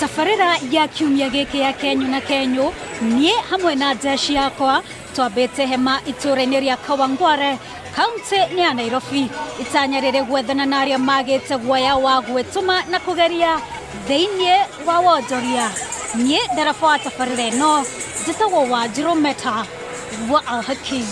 Tabarĩra ya kiumia gĩkĩ ya Kenyũ na Kenyũ, niĩ hamwe na njeshi yakwa twambĩte hema itũũra-inĩ rĩa Kawangware, kaunti-inĩ ya Nairobi. Itanya rĩrĩ gwethana na arĩa magĩte guoya wa gwĩtũma na kũgeria thĩinĩ wa wonjoria. Niĩ ndereba wa tabarĩra ĩno njĩtagwo Wanjirũ Meta wa Alhakim.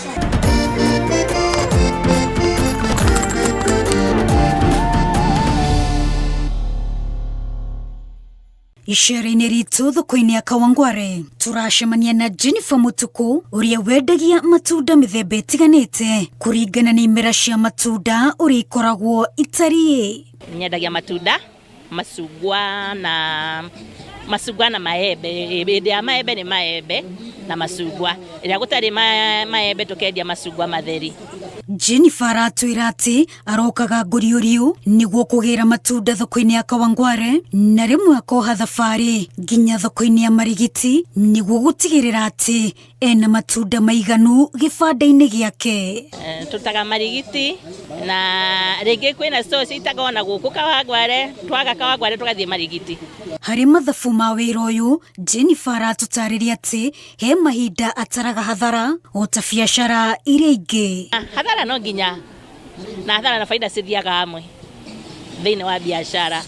Icera-inĩ ritũ thoko-inĩ ya Kawangware tũracemania na Jennifer Mutuku ũrĩa wendagia matunda mĩthemba ĩtiganĩte kũringana na imera cia matunda ũrĩa ikoragwo itariĩ. Nyendagia matunda macungwa na macungwa na maembe. Hĩndĩ ya maembe nĩ maembe na macungwa, ĩrĩa gũtarĩ maembe tũkendia macungwa matheri. Jennifer aratwĩra atĩ arokaga ngũriũriũ nĩguo kũgĩra matunda thoko-inĩ ya Kawangware na rĩmwe akoha thabarĩ nginya thoko-inĩ ya Marigiti nĩguo gũtigĩrĩra atĩ ena matunda maiganu gĩbanda-inĩ gĩake. Tũtaga Marigiti na rĩngĩ kwĩna store citaga ona gũkũ Kawangware, twaga Kawangware tũgathiĩ Marigiti. Harĩ mathabu ma wĩra ũyũ, Jennifer aratũtarĩria atĩ he mahinda ataraga hathara o ta biacara iria ingĩ. Hathara no nginya na hathara na baida cithiaga hamwe thĩinĩ wa biacara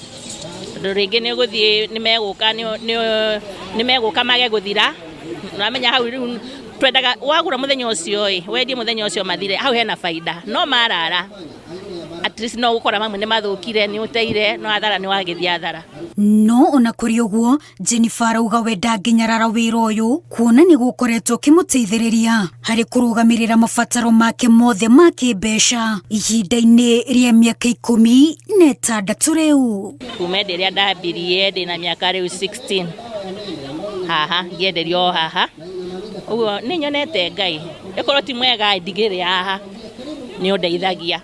tondũ rĩngĩ nĩ ũgũthiĩ nĩ megũka nĩ megũka mage gũthira ũramenya hau rĩu twendaga wagũra mũthenya ũcio ĩ wendie mũthenya ũcio mathire hau hena baida no marara at least no ũgũkora mamwe nĩ mathũkire nĩ ũteire no hathara nĩ wagĩthiĩ hathara. No ona kũrĩ ũguo Jennifer arauga we ndangĩnyarara wĩra ũyũ kuona nĩ gũkoretwo kĩmũteithĩrĩria harĩ kũrũgamĩrĩra mabataro make mothe ma kĩmbeca ihinda-inĩ rĩa mĩaka 16 rĩu. Kuma hĩndĩ ĩrĩa ndambirie ndĩna mĩaka rĩu 16 haha ngĩenderio o haha ũguo nĩ nyonete Ngai ĩkorwo ti mwega ndigĩrĩ haha nĩ ũndeithagia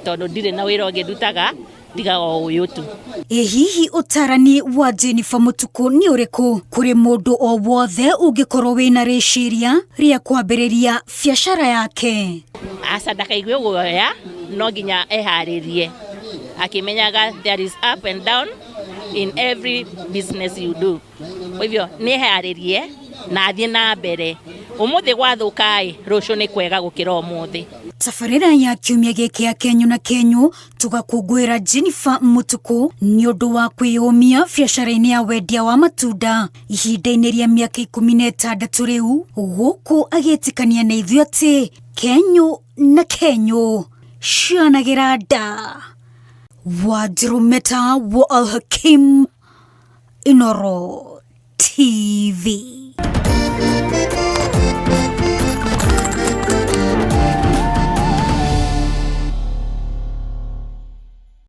tondũ ndirĩ na wĩra ũngĩ ndutaga tiga o ũyũ tu. Ĩ hihi ũtarani wa Jennifer Mũtukũ nĩ ũrĩkũ kũrĩ mũndũ o wothe ũngĩkorwo wĩna rĩciria rĩa kwambĩrĩria biacara yake? Aca ndakaigue guoya, no nginya eharĩrie akĩmenyaga there is up and down in every business you do. Kwa hivyo nĩ eharĩrie na athiĩ na mbere. Ũmũthĩ gwathũka ĩ, rũciũ nĩ kwega gũkĩra ũmũthĩ. Tabarĩra ya kiumia gĩkĩ ya Kenyũ na Kenyũ tũgakũngũĩra Jennifer Mũtukũ nĩ ũndũ wa kwĩyũmia biacara-inĩ ya wendia wa matunda ihinda-inĩ rĩa mĩaka 16 rĩu, gũkũ agĩtĩkania na ithuĩ atĩ Kenyũ na Kenyũ cianagĩra nda. Wanjirũ Meta wa Alhakim, Inooro TV.